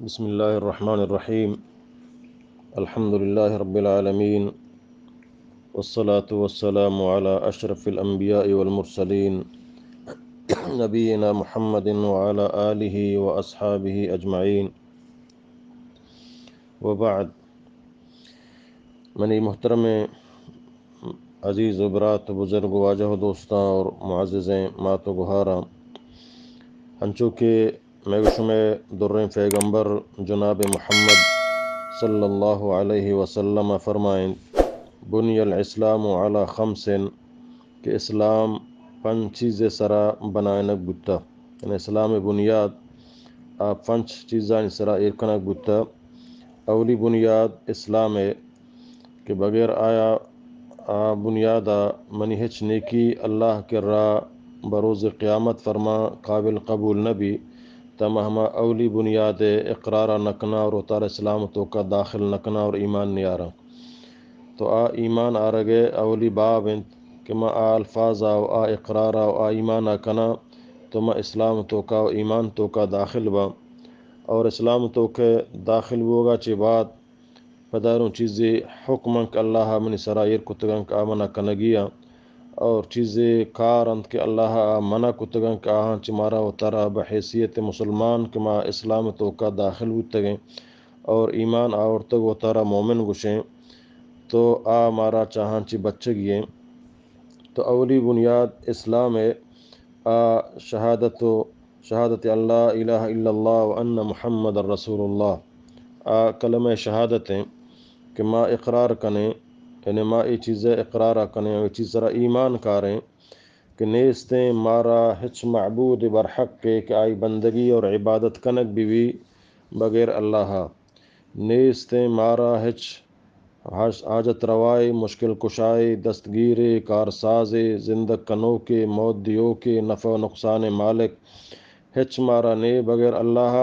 بسم الله الرحمن الرحيم. الحمد لله رب العالمين، والصلاة والسلام على أشرف الأنبياء والمرسلين، نبينا محمد وعلى آله وأصحابه أجمعين، وبعد. منی محترمیں عزیز و برات و بزرگ و واجہ و دوستاں اور معززیں مات و گہاراں، انچو کہ مئے و شمئے دریں پیغمبر جناب محمد صلی اللہ علیہ وسلم فرمائیں، بنی الاسلام علی خمس، کہ اسلام پنچ چیز سرا بنائنگ بوتا، یعنی اسلام بنیاد آ پنچ چیزانی سرا ایر کنگ بوتا۔ اولی بنیاد اسلام ہے کہ بغیر آیا، آ بنیادا منی ہچ نیکی اللہ کرا بروز قیامت فرما قابل قبول نبی، تما ہما اولی بنیاد اقرارا نکنا اور وتارا اسلام توکا داخل نکنا اور ایمان نیارا۔ تو آ ایمان آرگ ء اولی باب انت کہ ما آ الفاظ ء و آ اقرار ء و آ ایمان ء کناں، تو ما اسلام توکا و ایمان توکا داخل باں۔ اور اسلام توکا داخل بوگا چہ بعد پداروں چیزے حکم انت کہ اللہ ء منی سرا ایر کتگ انت کہ آ منا کنگی ء، اور چیزے کار انت کہ اللہ ء منع کتگ انت کہ آہاں چہ مارا وتارا بحیثیت مسلمان کہ ما اسلام توکا داخل بوتگیں اور ایمان آورتگ وتارا مومن گوشیں، تو آ مارا چاہاں چی بچگی ایں۔ تو اولی بنیاد اسلام ہے، آ شہادت و شہادت ان لا الہ الا اللہ و ان محمد رسول اللہ۔ آ کلمہ شہادت ہیں کہ ما اقرار کنیں، یعنی ما اے چیزے اقرار کنیں، اے چیز سرا ایمان کاریں کہ نیستیں مارا ہچ معبود برحق کہ آئی بندگی اور عبادت کنگ بی بی بغیر اللہ۔ نیستیں مارا ہچ حاج-، حاجت روائے، مشکل کشائے، دستگیرے، کارسازے، زندگ کنوکے، موت دیوکے، نفع و نقصان مالک، ہچ مارا نے بغیر اللہ۔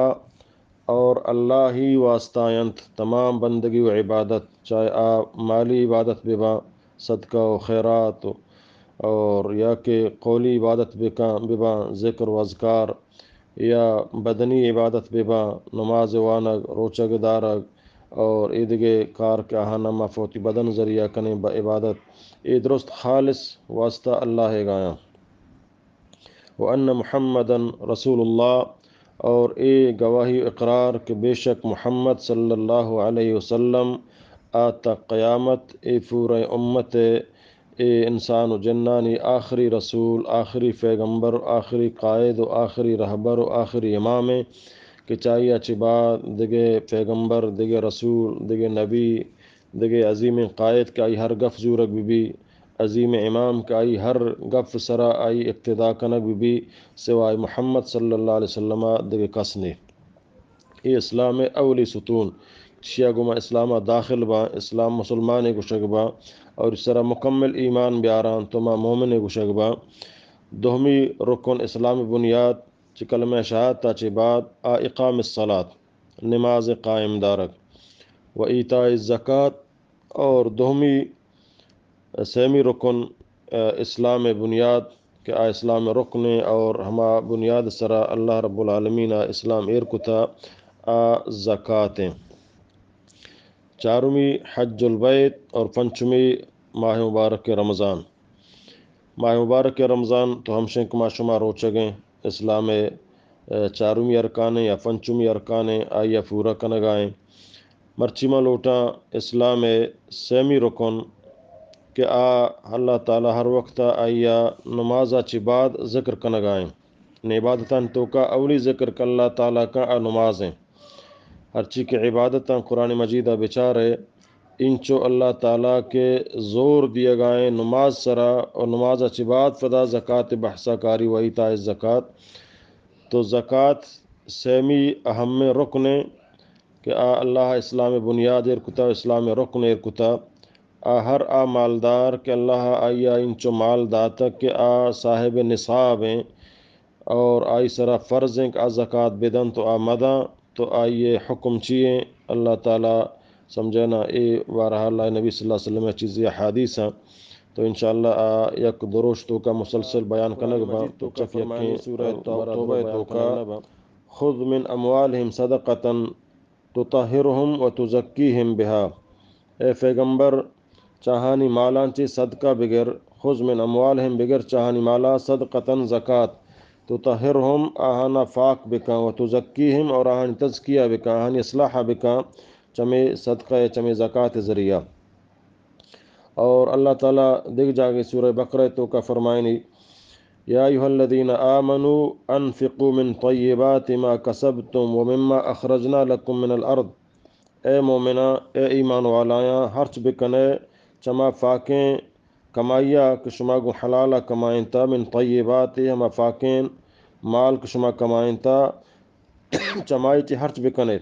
اور اللہ ہی واسطہ انت تمام بندگی و عبادت، چاہے آ مالی عبادت بباں، صدقہ و خیرات و، اور یا کہ قولی عبادت بکاں، بباں، ذکر و اذکار، یا بدنی عبادت بباں، نماز وانگ، روچگ دارگ، اور اے دگہ کار کہ آہاں ما فوتی بدن ذریعہ کنیں بہ عبادت، اے درست خالص واسطہ اللہ ء گایاں۔ و ان محمدا رسول اللہ، اور اے گواہی و اقرار کہ بے شک محمد صلی اللہ علیہ وسلم آ تا قیامت اے پورے امت اے انسان و جنانی آخری رسول، آخری پیغمبر، آخری قائد و آخری رہبر و آخری امام ایں کہ چاہیا چہ بعد دگہ پیغمبر، دگہ رسول، دگہ نبی، دگہ عظیمیں قائد کہ آئی ہر گپ زورگ بہ بی، عظیم امام کہ آئی ہر گپ سرا آئی اقتدا کنگ بہ بی، سوائے محمد صلی اللہ علیہ وسلم دگہ کس نے۔ اے اسلام ء اولی ستون، چیا گوما اسلام ء داخل باں، اسلام مسلمان ء گوشگ باں، اور سرا مکمل ایمان بیاران تو ما مومن ء گوشگ باں۔ دومی رکن اسلام بنیاد چہ کلمہ شہادت چہ بعد آ اقام الصلاۃ، نماز قائم دارگ، و ایتاء الزکات، اور دومی سیمی رکن، آ، اسلام بنیاد کہ آ اسلام رکن ایں اور ہما بنیاد سرا اللہ رب العالمین ء اسلام ایر کتا، آ زکات ایں۔ چارمی حج البیت اور پنچمی ماہ مبارک رمضان۔ ماہ مبارک رمضان تو ہمشیں کہ ما شما روچگیں اسلام ء، آ، چارمی ارکانیں یا پنچمی ارکانیں آئی ء پورا کنگائیں۔ مرچی ما لوٹاں اسلام ء سیمی رکن کہ آ اللہ تعالی ہر وقت آئی ء نماز ء چہ بعد ذکر کنگائیں۔ نی عبادتانی توکا اولی ذکر کہ اللہ تعالی کن آ نماز ایں۔ ہرچی کہ عبادتاں قرآن مجید ء بچارے، انچو اللہ تعالی کہ زور دیگائیں نماز سرا و نماز ء چہ بعد پدا زکات بحثا کاری و ایتاء الزکات۔ تو زکات سیمی اہمیں رکنے کہ آ اللہ اسلام بنیاد ایر کتا، اسلام رکن ایر کتا۔ آ ہر آ مالدار کہ اللہ آئی ء انچو مال داتگ کہ آ صاحب نصاب ایں اور آئی سرا فرض ایں کہ آ زکات بدنت و آ مداں، تو آئی حکم چی ایں؟ اللہ تعالی سمجھنا اے بارہ اللہ نبی صلی اللہ علیہ وسلم ء چیزی حدیث ہیں۔ تو انشاءاللہ آ یک دروش توکا مسلسل بیان کنگ با۔ تو چک یکیں سورہ توبہ توکا، خذ من اموالهم صدقة تطهرهم وتزكيهم بها۔ اے پیغمبر، چاہانی مالاں چی صدقہ بگر، خذ من اموالهم، بگر چاہانی مالا صدقة، زکات، تطهرهم، آہانا پاک بکن، وتزكيهم، اور آہانی تزکیہ بکن، آہانی اصلاح بکن، چمے صدقہ، چمے زکات ذریعہ۔ اور اللہ تعالی دیگ جاگے سورہ بقرہ توکا فرمائنی، يا أيها الذين آمنوا أنفقوا من طيبات ما كسبتم ومما أخرجنا لكم من الأرض۔ اے مومناں، اے ایمان والایاں، ہرچ بکنے چما پاکیں کمائیا کہ شما گوں حلالا کمائینتا، من طیبات، ہما پاکیں مال کہ شما کمائینتا، چمائی چی ہرچ بکنے۔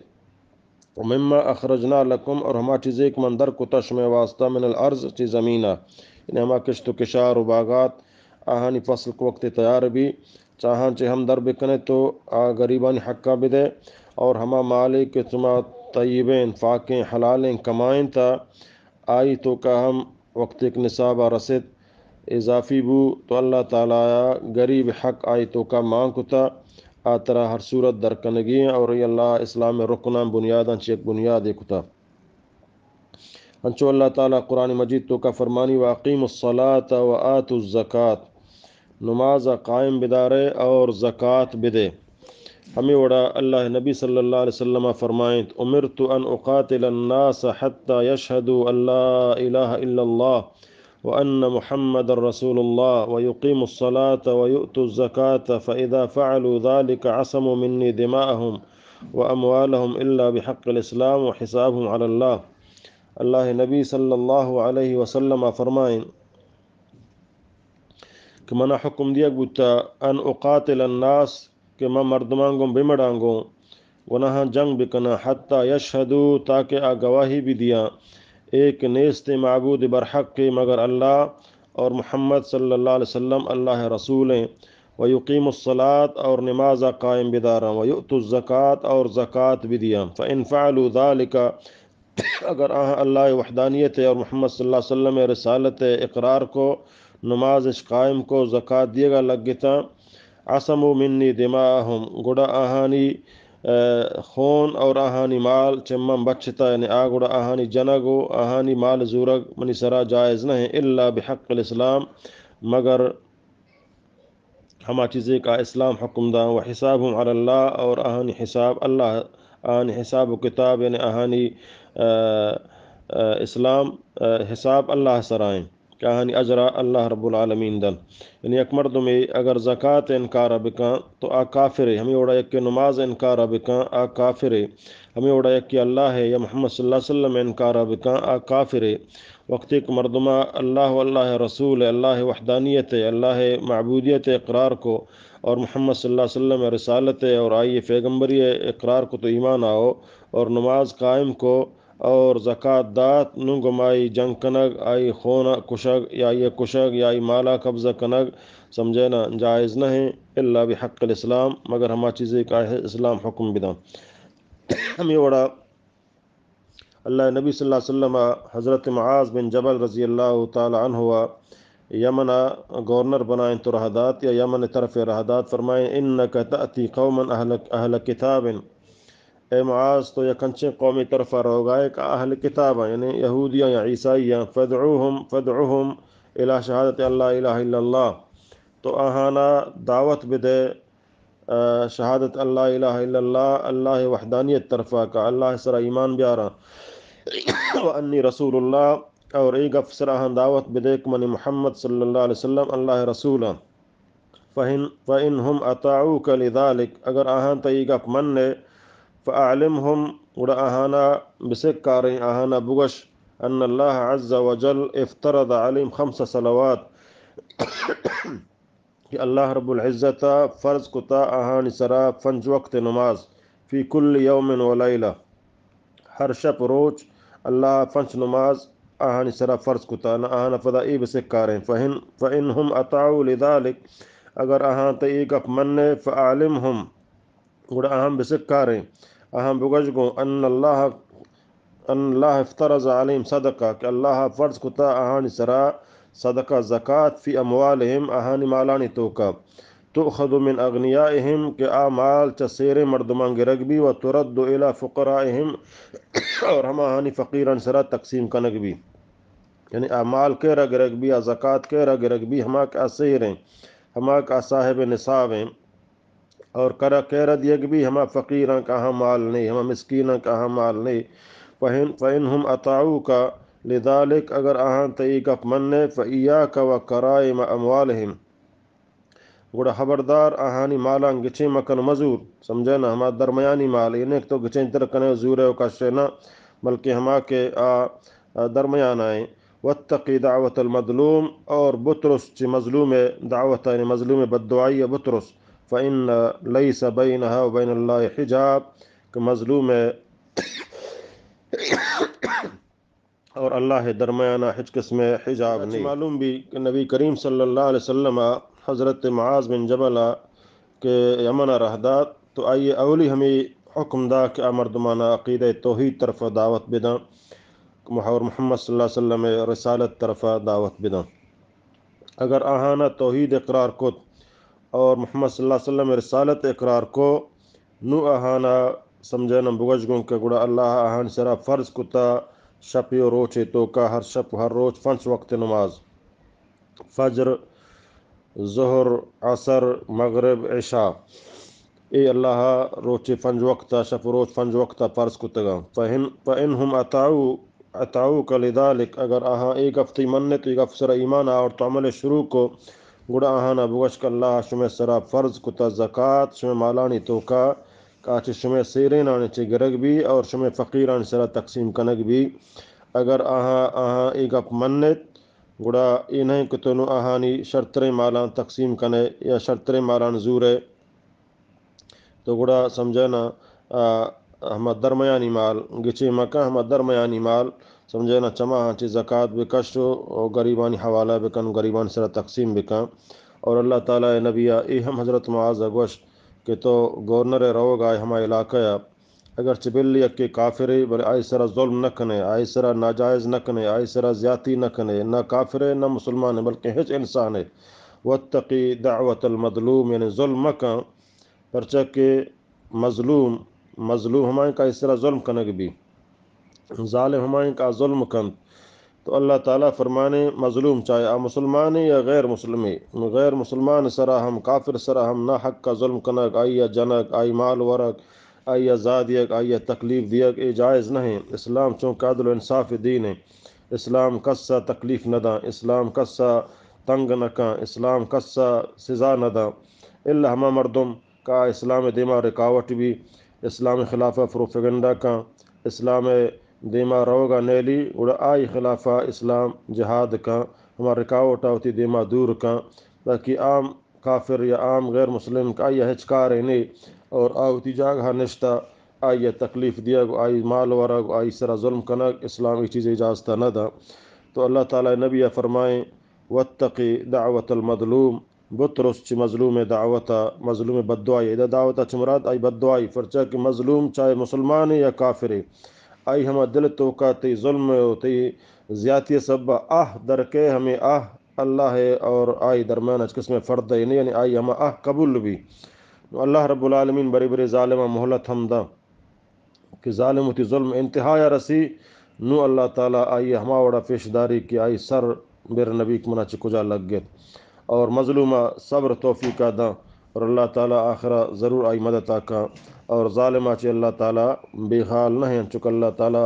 ومما أخرجنا لكم، اور ہما چیزے کہ من در کتا شمے واسطہ، من الأرض، چی زمینا، یعنی ہما کشت و کشار و باغات، آہانی فصل کو وقت تیار بی، چاہاں چہ ہم در بکنے تو آ غریبانی حقا بدے، اور ہما مالے کہ شما طیبیں، پاکیں، حلالیں کمائینتا، آئی توکا ہم وقت ایک نصابا رسیت، اضافی بو تو اللہ تعالی غریب حق آئی توکا مان کتا، آ ترا ہر صورت در کنگی ایں، اور اے اللہ اسلام رکناں بنیاداں چہ یک بنیادے کتا۔ انچو اللہ تعالی قرآن مجید توکا فرمانی، وأقيموا الصلاة وآتوا الزكاة، نماز قائم بدارے اور زکات بدے۔ ہمیں وڑا اللہ نبی صلی اللہ علیہ وسلم فرمائنت، أمرت أن أقاتل الناس حتى يشهدوا أن لا إله إلا الله وأن محمد رسول الله ويقيموا الصلاة ويؤتوا الزكاة فإذا فعلوا ذلك عصموا مني دماءهم وأموالهم إلا بحق الإسلام وحسابهم على الله۔ اللہ نبی صلی اللہ علیہ وسلم فرمائیں کہ منا حکم دیگ بوتا، أن أقاتل الناس، کہ من مردماں گوں بمڑاں گوں گناہاں جنگ بکناں، حتی یشہدوا، تاکہ آ گواہی بدیاں، ایک نیست معبود برحق مگر اللہ، اور محمد صلی اللہ علیہ وسلم اللہ رسول ایں، و یقیموا الصلاة، اور نماز قائم بداراں، و یؤتوا الزکاة، اور زکات بدیاں، فإن فعلوا ذلك، اگر آہاں اللہ وحدانیت اور محمد صلی اللہ علیہ وسلم رسالت اقرار کو، نماز اش قائم کو، زکات دیگا لگتاں، عصموا منی دماءہم، گڑا آہانی، اے، خون اور آہانی مال چمن بچتا، یعنی آ گڑا آہانی جنگ و آہانی مال زورگ منی سرا جائز نہ ایں، الا بحق الاسلام، مگر ہما چیزے کہ اسلام حکم داں، و حسابہم علی اللہ، اور آہانی حساب اللہ، آہانی حساب و کتاب، یعنی آہانی، آ، آ، اسلام، آ، حساب اللہ سرائیں، کہ آہانی اجرا اللہ رب العالمین دن۔ یعنی یک مردمے اگر زکات انکار بکن تو آ کافرے، ہمیں وڑا یک نماز انکار بکن آ کافرے، ہمیں وڑا یک اللہ یا محمد صلی اللہ علیہ وسلم انکار بکن آ کافرے۔ وقتی کہ مردما اللہ و اللہ رسول، اللہ وحدانیت، اللہ معبودیت اقرار کو، اور محمد صلی اللہ علیہ وسلم رسالت اور آئی پیغمبری اقرار کو تو ایمان آؤ، اور نماز قائم کو، اور زکات دات، نوں گمائی جنگ کنگ، آئی خون کشگ، یا آئی کشگ، یا آئی مالا قبضہ کنگ، سمجھے نا، جائز نہ ایں، الا بحق الاسلام، مگر ہما چیزے کہ اسلام حکم بداں۔ ہمیں وڑا اللہ نبی صلی اللہ علیہ وسلم حضرت معاذ بن جبل رضی اللہ تعالی عنہ یمن گورنر بنائیں تو رہ دات یا یمن طرف رہ دات، فرمائیں، انک تأتی قوما اہل، اہل کتاب، اے معاذ تو یک انچیں قومی طرف روگائے کہ اہل کتاب ہیں، یعنی یہودیاں یا عیسائیاں، فدعوہم، فدعوہم الی شہادت ان لا الہ الا اللہ، تو آہانا دعوت بدے، آ، شہادت ان لا الہ الا اللہ، اللہ وحدانیت طرفا کا اللہ سرا ایمان بیاراں۔ و انی رسول اللہ، اور اے گپ سرا ہم دعوت بدے کہ منی محمد صلی اللہ علیہ وسلم اللہ رسول آں۔ فإن، فإن هم أطاعوك لذلك، اگر آہاں تئی گپ مننے، فأعلمهم، گڑا آہانا بسکاریں، آہانا بگش، ان اللہ عز وجل افترض عليهم خمس صلوات، کہ اللہ رب العزت ء فرض کتا آہانی سرا پنچ وقت نماز، فی کل یوم و لیلہ، ہر شپ روچ اللہ پنچ نماز آہانی سرا فرض کتا، نہ آہانا پدا اے بسکاریں۔ فإن، فإن هم أطاعوا لذلك، اگر آہاں تئی اے گپ مننے، فأعلمهم، گڑا آہاں بسکاریں، آہاں بگوش گوں، ان اللہ، ان اللہ افترض علیہم صدقہ، کہ اللہ فرض کتا آہانی سرا صدقہ، زکات، فی اموالہم، آہانی مالانی توکا۔ تؤخذ من اغنیائهم، کہ آ مال چہ سیریں مردماں گرگ بی، و ترد الی فقرائهم، اور ہماہانی فقیران سرا تقسیم کنگ بی۔ یعنی آ مال کیرا گرگ بی، آ زکات کیرا گرگ بی، ہما کہ آ سیریں، ہما کہ آ صاحب نصابیں، اور کرا کیرا دیگ بی، ہما فقیراں کہ آہاں مال نہیں، ہما مسکیناں کہ آہاں مال نہیں۔ فإن، فإنهم أطاعوك لذلك، اگر آہاں تئی گپ مننے، فإياك وكرائم أموالهم، گڑا خبردار آہانی مالاں گچین مکن مزور، سمجھے نا، ہما درمیانی مال، اے نہ کہ تو گچین تر کنے و زورے و کشے نا، بلکہ ہما کہ آ، آ درمیان آئیں۔ واتق دعوة المظلوم، اور بترس چہ مظلوم دعوت، یعنی مظلوم بددعائی بترس۔ فإن ليس بينها وبين الله حجاب، کہ مظلوم اور اللہ درمیانا ہچ قسم حجاب نہیں۔ معلوم بی کہ نبی کریم صلی اللہ علیہ وسلم حضرت معاذ بن جبل کہ یمن رہ دات، تو آئی اولی ہمیں حکم دا کہ آ مردمانا عقیدہ توحید طرف دعوت بدن، اور محمد صلی اللہ علیہ وسلم رسالت طرف دعوت بدن۔ اگر آہانا توحید اقرار کت اور محمد صلی اللہ علیہ وسلم رسالت اقرار کو، نو آہانا سمجھنا بگوش گوں کہ گڑا اللہ آہان سرا فرض کتا شپی و روچے توکا، ہر شپ و ہر روچ پنچ وقت نماز، فجر، ظہر، عصر، مغرب، عشاء، اے اللہ روچے پنج وقتا، شپ و روچ پنج وقتا فرض کتگا۔ فإن، فإنهم أطاعوا، أطاعوك لذلك، اگر آہاں اے گپ تئی منت، اے گپ سرا ایمان آورت، عمل شروع کو، گڑا آہانا بگوش کہ اللہ شمے سرا فرض کتا زکات شمے مالانی توکا، کہ آ چہ شمے سیرینانی چہ گرگ بی اور شمے فقیرانی سرا تقسیم کنگ بی۔ اگر آہاں، آہاں اے گپ منت، گڑا اے نہ کہ تو نو آہانی شرتریں مالاں تقسیم کنے یا شرتریں مالاں زورے، تو گڑا سمجھنا، آ، ہما درمیانی مال گچین مکن، ہما درمیانی مال سمجھنا چماہاں چہ زکات بکش و، و غریبانی حوالہ بکن، غریبانی سرا تقسیم بکن۔ اور اللہ تعالی نبی اے ہم حضرت معاذ گوشت کہ تو گورنر روگا ہما علاقہ، اگرچہ بل یکے کافرے، بلے آئی سرا ظلم نہ کنے، آئی سرا ناجائز نہ کنے، آئی سرا زیاتی نہ کنے، نہ کافرے، نہ مسلمانے، بلکہ ہچ انسانے۔ واتق دعوة المظلوم، یعنی ظلم مکن، پرچہ کہ مظلوم، مظلوم ہمائیں کہ آئی سرا ظلم کنگ بی، ظالم ہمائیں کہ آ ظلم کنت۔ تو اللہ تعالی فرمانے، مظلوم چاہے آ مسلمانے یا غیر مسلمے، غیر مسلمان سرا ہم، کافر سرا ہم ناحق ظلم کنگ، آئی جنگ، آئی مال ورگ، آئی زا دیگ، آئی تکلیف دیگ، اے جائز نہیں۔ اسلام چونکہ عدل و انصاف دین ہے۔ اسلام کسا تکلیف نہ داں، اسلام کسا تنگ نہ کاں، اسلام کسا سزا نہ داں۔ الا ہما مردم کہ آ اسلام دیما رکاوٹ بی، اسلام خلافا پروپیگنڈا کاں، اسلام دیما روگا نیلی، گڑا آئی خلافا اسلام جہاد کاں، ہما رکاوٹا وتی دیما دور کاں، تاکہ عام کافر یا عام غیر مسلم کہ آئی ہچ کارے نے اور آ وتی جاگہا نشتا، آئی تکلیف دیگ و آئی مال ورگ و آئی سرا ظلم کنگ، اسلام اے چیز اجازت نہ داں۔ تو اللہ تعالی نبی فرمائیں، واتق دعوة المظلوم، بترس چہ مظلوم دعوتا، مظلوم بددعائی۔ ادا دعوتا چہ مراد آئی بددعائی، پرچا کہ مظلوم چاہے مسلمانے یا کافرے، آئی ہما دل توکا تئی ظلم و تئی زیاتی سببا آہ درکے، ہمیں آہ اللہ اور آئی درمیان ہچ قسم فرد نہیں، یعنی آئی ہما آہ قبول بی۔ نو اللہ رب العالمین برے برے ظالما مہلت ہم داں۔ کہ ظالم وتی ظلم انتہایا رسی، نو اللہ تعالی آئی ہما وڑا پیش داری کہ آئی سر بر نبی کہ منا چہ کجا لگ گت۔ اور مظلوما صبر توفیقا داں، اور اللہ تعالی آخرا ضرور آئی مددا کاں۔ اور ظالما چہ اللہ تعالی بے حال نہ انت، چونکہ اللہ تعالی،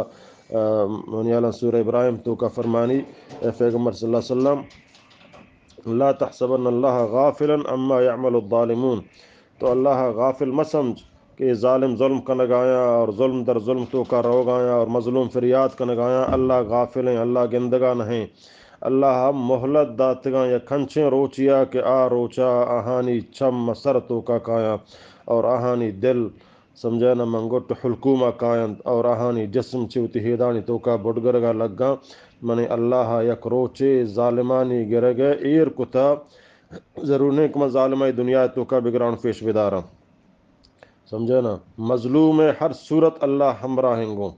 آ، منی حالاں سورہ ابراہیم توکا فرمانی، اے پیغمبر صلی اللہ علیہ وسلم، لا تحسبن اللہ غافلا عما يعمل الظالمون، تو اللہ غافل مہ سمجھ کہ ظالم ظلم کنگایاں اور ظلم در ظلم توکا روگایاں اور مظلوم فریاد کنگایاں۔ اللہ غافل ہیں، اللہ گندگا نہیں۔ اللہ ہم مہلت داتگاں یک انچیں روچیا کہ آ روچا آہانی چم سر توکا کایاں اور آہانی دل سمجھنا من گٹ حلقوما کاینت اور آہانی جسم چہ وتی ہیدانی توکا بڈگرگا لگاں۔ منی اللہ یک روچے ظالمانی گرگ ایر کتا، ضرور نہیں کہ من ظالمائی دنیا توکا بگران پیش بداراں۔ سمجھنا؟ مظلوم ہر صورت اللہ ہمراہ گوں۔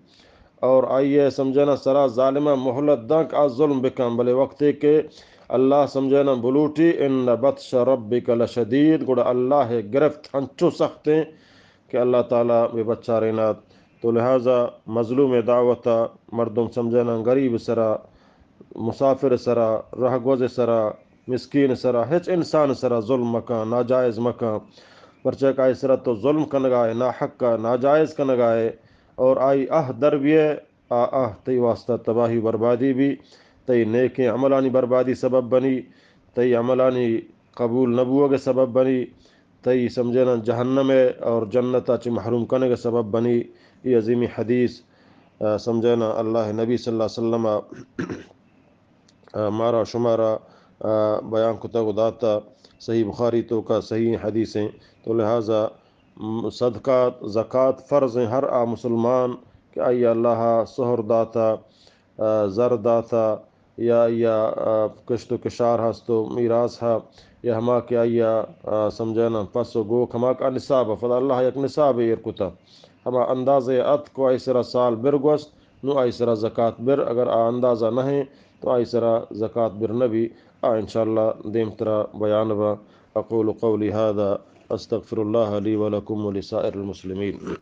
اور آئیے سمجھنا سرا ظالمہ مہلت داں کہ آ ظلم بکن، بلے وقتے کہ اللہ سمجھے نا بلوٹی، ان بطش ربک لشدید، گڑا اللہ گرفت ہنچو سخت ہیں کہ اللہ تعالی بے بچارینات۔ تو لہذا مظلوم دعوت، مردم سمجھے نا غریب سرا، مسافر سرا، رہگوز سرا، مسکین سرا، ہچ انسان سرا ظلم مکن، ناجائز مکن، پرچہ کہ آئی سرا تو ظلم کنگائے، ناحق ناجائز کنگائے، اور آئی آہ در بیئے، آ آہ تئی واسطہ تباہی و بربادی بی، تئی نیکیں عملانی بربادی سبب بنی، تئی عملانی قبول نہ بوگ سبب بنی، تئی سمجھے نا جہنم اور جنت چہ محروم کنگ سبب بنی۔ یہ عظیمی حدیث، آ، سمجھے نا اللہ نبی صلی اللہ علیہ وسلم، آ، مارا شمارا، آ، بیان کتگ و داتا۔ صحیح بخاری تو کا صحیح حدیث ہیں۔ تو لہذا، م، صدقات، زکات فرض ہیں ہر آ مسلمان کہ آئی اللہ سہر داتا، آ، زر داتا، یا، یا، آ، کشت و کشار ہست و میراث ہا، یا ہما کہ آئی، آ، سمجھے نا پس و گوک ہما کا نصاب، فدا اللہ یک نصاب ایر کتا۔ ہما اندازے ات کو آئی سرا سال برگوست، نو آئی سرا زکات بر، اگر آ اندازہ نہ ہیں، تو آئی سرا زکات بر نہ بی۔ آ انشاءاللہ دیمترا بیان با۔ اقول قولی هذا، استغفر الله لي ولكم ولسائر المسلمين۔